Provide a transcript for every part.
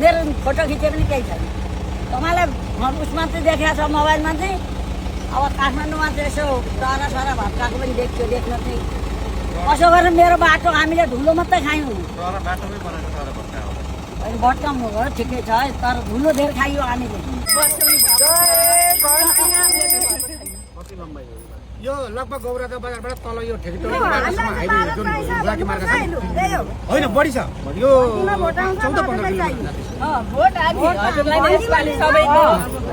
मेरो फोटो खिचे पनि केही छैन तपाईँलाई उसमा चाहिँ देखाएको छ मोबाइलमा चाहिँ अब काठमाडौँमा चाहिँ यसो चरा भत्काएको पनि देख्थ्यो देख्न चाहिँ कसो गरेर मेरो बाटो हामीले धुलो मात्रै खायौँ भट्काउनु हो ठिकै छ तर धुलो धेर खाइयो हामीले यो लगभग गौरादा बजारबाट तल यो ठेकेटोल बाटोसम्म हाइवे जुन गुलाटी मार्ग छ होइन बढी छ यो 14-15 किलोमिटर भोट आदि हजुरलाई यसपालि सबैको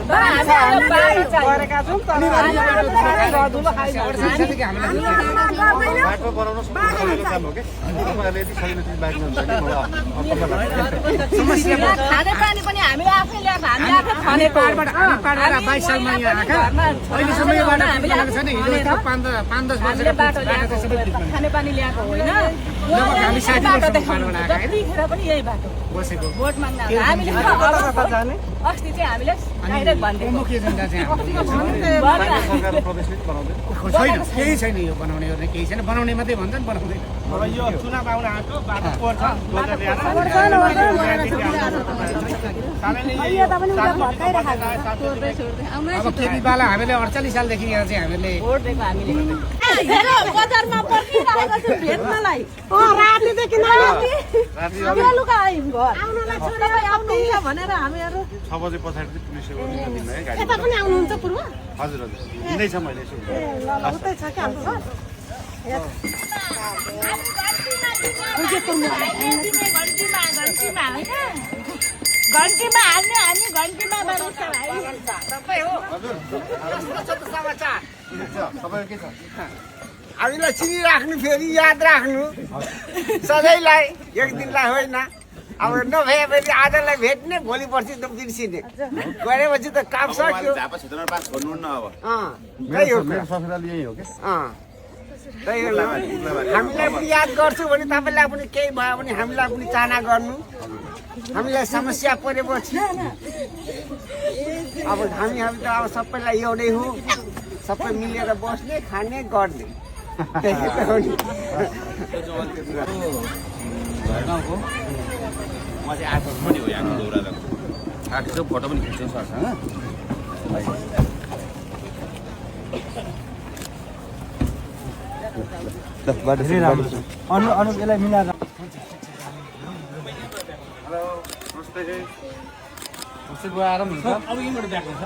तर हामी गरेका छौँ तर रदुलो बाटो बनाउन सक्ने काम हो के तपाईहरुले यति सजिलो बाइक हुन्छ नि समस्या खानेपानी पनि हामीले आफै ल्याएको हामी आफै खनेको पाडबाट 22 सालमा यहाँ आएका अहिले समय यो बाटो बनाएको छैन हिजो 5-10 वर्षको बाटो ल्याएको खानेपानी ल्याएको होइन हामी 60 वर्षको पाडबाट आएका त्यतिखेर पनि यही बाटो बसेको भोट माग्न हामीले अस्ति चाहिँ हामीले डाइरेक्ट भनिदिएको मुख्य जनता चाहिँ सरकारले प्रदेशले बनाउँदै छैन केही छैन यो बनाउने गर्ने केही छैन बनाउने मात्रै भन्छन् बनाउँदैन अब यो चुनाव आउन आएको बाटो कोर्छ अब केपीवाला हामीले 48 सालदेखि यहाँ चाहिँ हामीले भोट दिएको हामीले बजारमा पर्खिरहेको छु भेट्नलाई रातिदेखि बेलुका आयौँ घर आउनलाई छोडेर आउनुहुन्छ भनेर हामीहरू 6 बजे पछाडि चाहिँ पुलिस सेवा दिन्न है गाडी यता पनि आउनुहुन्छ पूर्व हजुर हजुर हिँड्दै छ मैले यसो उतै छ कि हाम्रो घर घन्टीमा हाल्ने हामी घन्टीमा सबै हो हजुर समाचार तपाईको के छ हामीलाई चिनिराख्नु फेरि याद राख्नु सधैँलाई एक दिनलाई होइन अब नभएपछि आजलाई भेट्ने भोलि पर्सि त बिर्सिने गरेपछि त काम सक्यो झापा क्षेत्रमा पास गर्नु न अब त्यही हो मेरो ससुराल यही हो के त्यही हो हामीलाई पनि याद गर्छु भने तपाईँलाई पनि केही भयो भने हामीलाई पनि चाहना गर्नु हामीलाई समस्या परेपछि अब हामी त अब सबैलाई एउटै हो सबै मिलेर बस्ने खाने गर्ने त्यही त हो नि गाउँको म चाहिँ आएको पनि हो यहाँ गौरादाको आएको फोटो पनि खिच्नु सक्छ अनु यसलाई मिलाएर हेलो नमस्ते आएर हुन्छ अब यहीँबाट ब्याक हुन्छ